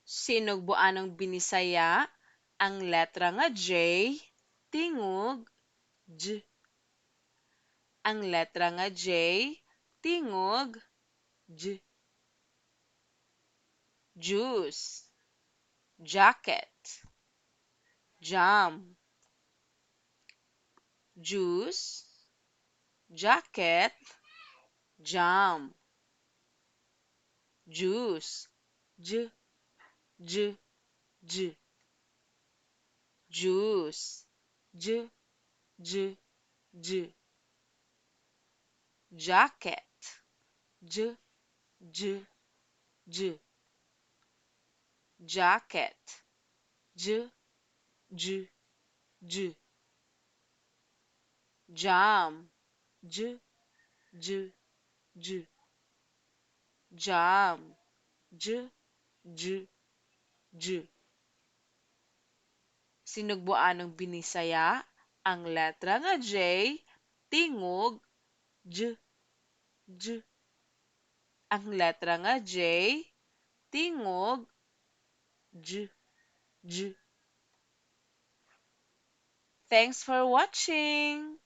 Sinugbuanong Binisaya, ang letra nga J tingog J. Ang letra nga J tingog J. Juice, jacket, jam. Juice, jacket, jam. Juice, J, J, J. Juice, J, J, J. Jacket, J, J, J. Jacket, J, J, J. Jam, J, J, J. Jam, J, J, J. Sinugbuanong Binisaya, ang letra nga J tingog J, J. Ang letra nga J tingog J, J. Thanks for watching!